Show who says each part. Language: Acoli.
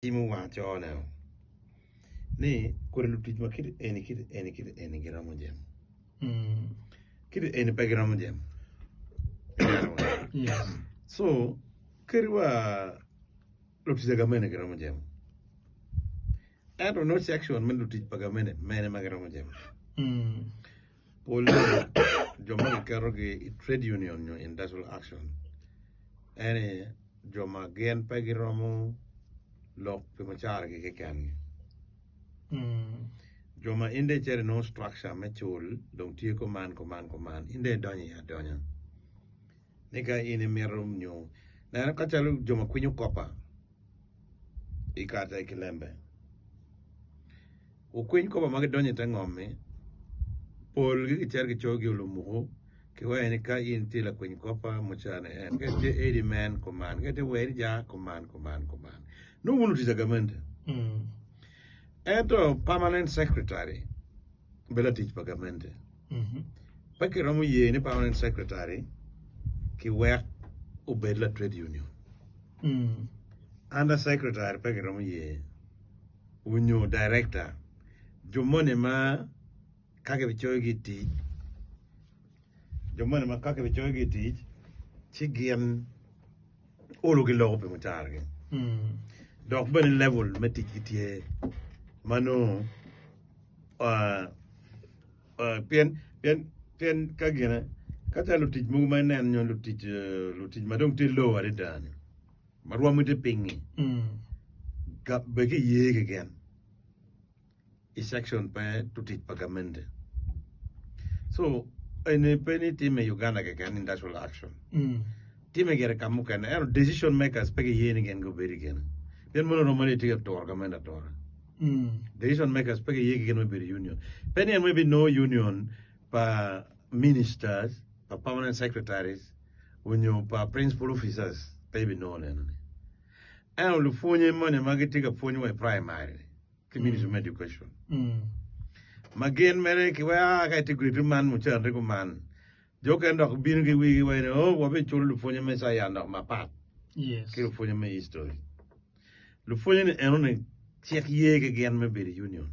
Speaker 1: Timo wacone ni kodi lutic ma kit eni kit eni kit eni giromo jemo. Kit eni pe giromo jemo. So kadi wa lutic pa gamente giromo jemo. Ento no section me lutic pa gamente mene ma giromo jemo. Pol jo ma giketogi i trade union nyo industrial action eni jo ma gin pe giromo lok pi mucaragi kekengi. Jo ma in dong icito inongo structure me cul dong tye kuman kuman kuman in dong idonyo iye adonya ni ka in imito nyo neno ka calo jo ma kwinyo kopa i kata i kilembe Wukwiny koba ma gidonyo i te ngom-mi, polgi gicito gicoyogi olumuku, kiwaco ni ka in itye lakwiny kopa, mucane en, ka itye edi man kuman, ka itye werija kuman, kuman, kuman. Nongo wun lutic a gamente. Ento permanent secretary be latic pa gamente. Pe kiromo ye ni permanent secretary kiwek obed la trade union. Under secretary pe kiromo ye. onyo director jo moni ma ka kibicoyogi i tic jo moni ma ka kibicoyogi i tic ci gin olo giloko pi mucaragi dok bene level me ticgi tye ma nongo pien pien pien ka gine ka calo lutic mogo ma ineno nyo lutic lutic ma dong tye low adada-ni ma rwomgi tye piny-ngi bed ki iye keken i section pe lutic pa gamente so eni pe ni timme i Uganda keken industrial action timme gire ka mukene ento decision makers pe giye ni gin gubed i kine pien mono romo ni itye ka turo gamente atura decision makers pe giye ki gin me bedo i union pe ni en maybe no union pa ministers pa permanent secretaries onyo pa principal officers pe ibinongo neno ni ento lupwonye moni ma gitye ka pwony wa i primary ki ministry me education ma gin mere ki wek aa ka itye grade two man mucere ni kuman jo okene dok bino ki wigi waci ni oh wabiculo lupwonye me science dok mapat ki lupwonye me history lupwonye ni eno ni cik ye ki gin me bedo i union.